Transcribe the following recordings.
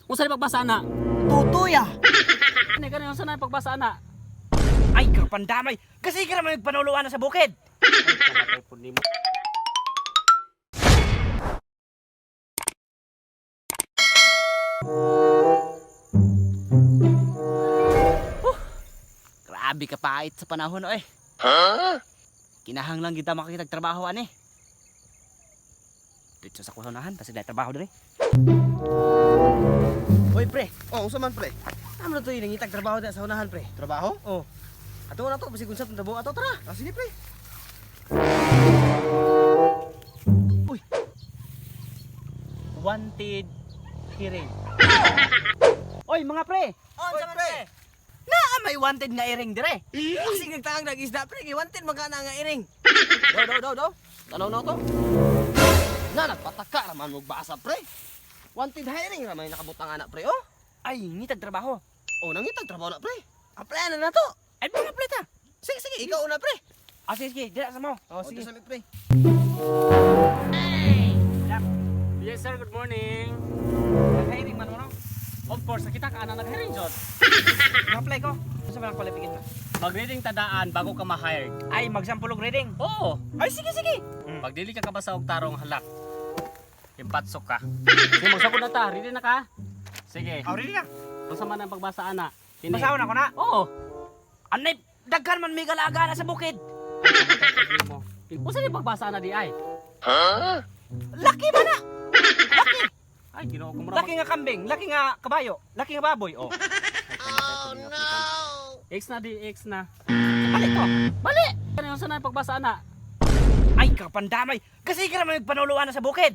Unsa ni pagbasa na? Tutoy ah. Kani kani unsa na pagbasa na? Ay, kapandamay. Kasi ka naman nagpanuluan na sa bukid. Ay, kamatay po nimo. Grabe ka pait sa panahon, oy. Kinahanglan kita makakitag trabaho ani. Dito sa kuhunahan, kasi dahil trabaho diri. Oy, pre. Oh, unsa man pre? Amo na to yung nangitag trabaho diri sa unahan, pre. Trabaho? Oh. Ato na to, basig unsa tong tabo ato tara. Ah, sige pre. Uy. Wanted hearing. Oy, mga pre. Oy, pre. Naa may wanted nga iring dire. Kasi nagtangag nag-isda pre, kay wanted magana nga iring. Daw, daw, daw, daw. Tanaw na to. Na nagpataka ra man og basa pre. Wanted hiring ra may nakabutang ana pre oh. Ay, ngitag trabaho. Oh, nangitag trabaho na pre. Apply na na to. Ay, mga apply ta. Sige, sige, ikaw una pre. Ah, sige, sige, dira sa mo. Oh, Oh, sige. sa mi pre. Yes sir, good morning. Nag-hiring man mo no? Of course, nakita ka ana nag-hiring jud. Apply ko. Unsa man ang qualification? Mag-reading tadaan bago ka ma-hired. Ay, magsample og reading. Oo. Ay, sige, sige. Pag dili ka kabasa og tarong halak, impatsok ka. Sige, magsakod na ta. Ready na ka? Sige. Oh, ready na. Unsa man ang pagbasa ana? Kini. Basahon ako na. Oo. Anay, daghan man may galaga na sa bukid. Mo. Unsa ni pagbasa ana di ay? Laki man na. Laki. Ay, Ginoo ko mura. Laki nga kambing, laki nga kabayo, laki nga baboy. Oh. Oh no. X na di X na. Balik ko. Bali. Ano unsa na ang pagbasa ana? Ay, kapandamay. Kasi ka naman nagpanuluan na sa bukid.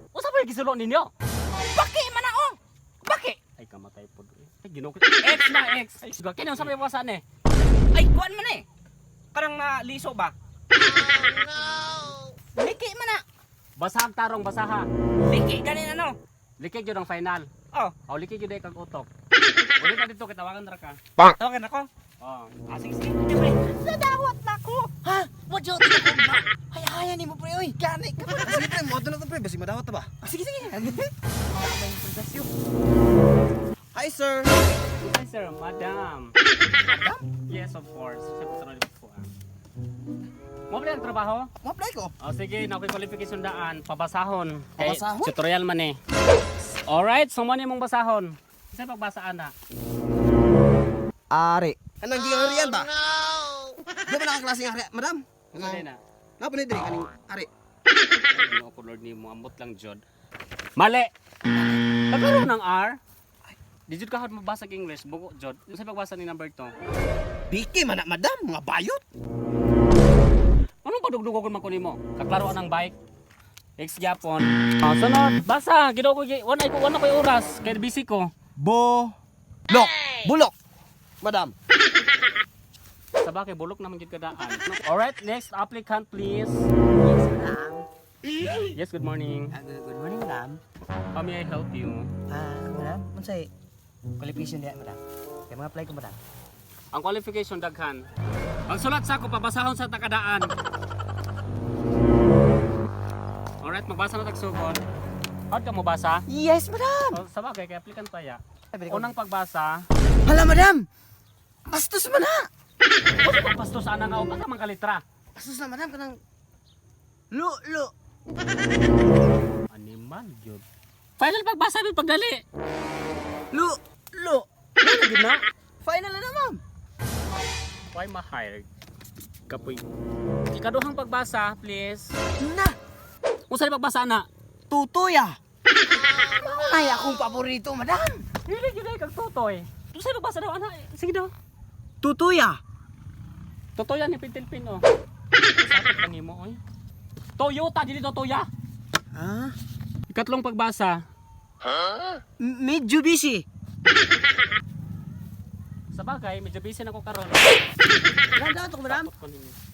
Unsa ba gisulo ninyo? Baki man na oh. Baki. Ay, kamatay po. Ay, Ginoo ko. X na X. Kini unsa may pagbasa ni? Ay, kuan man eh. Karang na liso ba? Oh, no. Liki man na. Basahag tarong basaha. Liki ganin ano. Likig jud ang final. Oh, Aw likig jud ay kag utok. Uli ka dito kitawagan ra ka. tawagan ako. Oh. Ah, sige, sige. Sige, pre. Nadawat na ako. Ha? Wadyo, ko ba? Ay, ay, ni mo pre, oy. Gani ka pa. Ah, sige pre, mo na to pre, basig madawat ta ba? Ah, sige, sige. Tama yung pundasyo. Hi sir. Hi sir, madam. Madam? Yes, of course. Sa patron po. Ah. Mo ba ang trabaho? Mo apply ko. Oh, sige, na qualification daan, pabasahon. Kay Pabasahon? Tutorial man eh. Alright, so mo mong basahon. Sa pagbasa ana. Ari. Anang giang harian ba? No. Di ba nakaklase nga hari, madam? Ano na? Napa ni diri kaning ari. Ay, Ginoo ko Lord nimo, ambot lang jud. Mali. Nagkaroon ng R. Di jud ka hod mabasa og English, bugo jud. Unsa pagbasa ni number 2? Biki man na madam, mga bayot. Anong padugdugogon man ko nimo? Kaklaro ang bike. X gyapon. Ah, sunod, basa. Ginoo ko wala ko wala ko'y oras kay busy ko. Bo Lok, bulok. Madam. Sa bagay bulok naman gid kadaan. Alright, next applicant please. Yes, madam. Yes, good morning. Ah, good morning, madam. How may I help you? Ah, madam, unsay qualification diha, madam? Kay mga apply ko, madam. Ang qualification daghan. Ang sulat sa ako pabasahon sa takadaan. Alright, magbasa na tagsugod. How'd ka mobasa? Yes, madam. O, sa bagay, kay applicant pa ya. Unang pagbasa, Hala, madam. Bastos man ha. Usa pa pastos ana nga upa ka man kalitra. Bastos na, madam, kanang lu lu. Animal gyud. Final pagbasa mi pagdali. Lu lu. Ano gyud na? Final na na, ma'am. Why ma-hired? Kapoy. Ikaduhang pagbasa, please. Na, Unsa ni pagbasa na? tutoy ah. Ay, akong paborito, madam. Dili gyud ay kag tutoy. Unsa ni pagbasa daw ana? Sige daw. Tutoy ah. Totoo yan, ipintilpin, oh. Sakit lang nimo, oy. Toyota, dili Totoya. Ah? Ikatlong pagbasa. Medyo busy. Sa bagay, medyo busy na ko karon. Madam, daw to, madam. Takot ko ninyo.